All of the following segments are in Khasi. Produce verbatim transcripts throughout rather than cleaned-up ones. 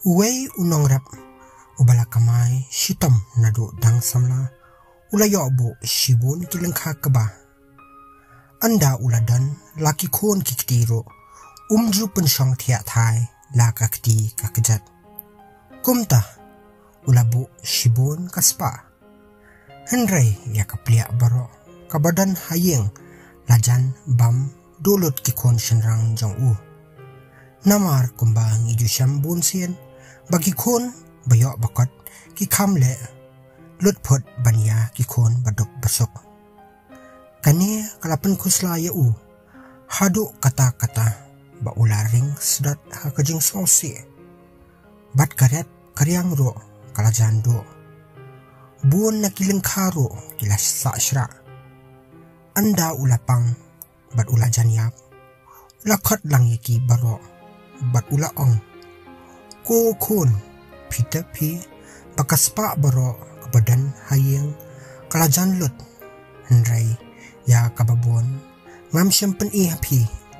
Uwei u nongrep uba la kamai shitom naduh dang samla u la ïoh buh shibun ki lyngkha kba. Ynda u la don la ki khun ki kti ruh, um ju pynshong thiah thai la ka kti ka kjat. Kumta u la buh shibun ka spah. Hynrei ïa ka pliah baroh kaba don ha ïing la jan bam duh lut ki khun shynrang jong u. Namar kumba ngi ju shem bun sien ba ki khun ba ïoh ba kot ki kham leh lut phut ban ïa ki khun ba duk ba suk. Kane ka la pynkhuslai ïa u haduh katta katta ba u la ring sdot ha ka jingsngewsih. Bad ka ret ka riang ruh ka la jan duh. Bun na ki lyngkha ruh ki la sah shrah. Ynda u la pang bad u la jan ïap, u la khot lang ïa ki baroh bad u la ong, ko khun, phi tip phi ba ka spah baroh kaba don ha ïing ka la jan lut. Hynrei ïa kaba bun ngam shym pyni ha phi,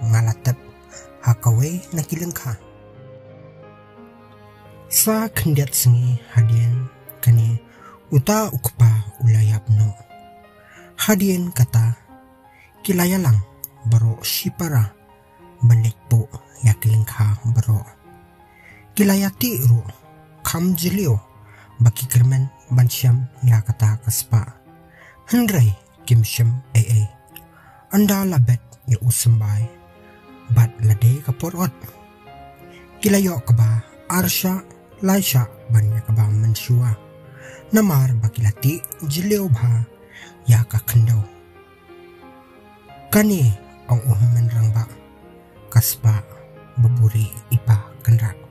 nga la tep ha kawei na ki lyngkha. Sa khyndiat sngi hadien kane uta u kpa u la ïap noh. Hadien kata ki la ïalang baroh shipara ban leit buh ïa ki lyngkha baroh. Ki la ïatih ruh kham jylliew ba ki kyrmen ban shem ïa kata ka spah. Hynrei kim shem ei ei. Ynda la bet ïa u symbai bad la dei ka por ot, ki la ïoh kaba ar shah lai shah ban ïa kaba mynshuwa. Namar ba ki la tih jylliew bha ïa ka khyndew. Kane, ong u hynmen rangbah, ka spah ba buri i pa kynrad.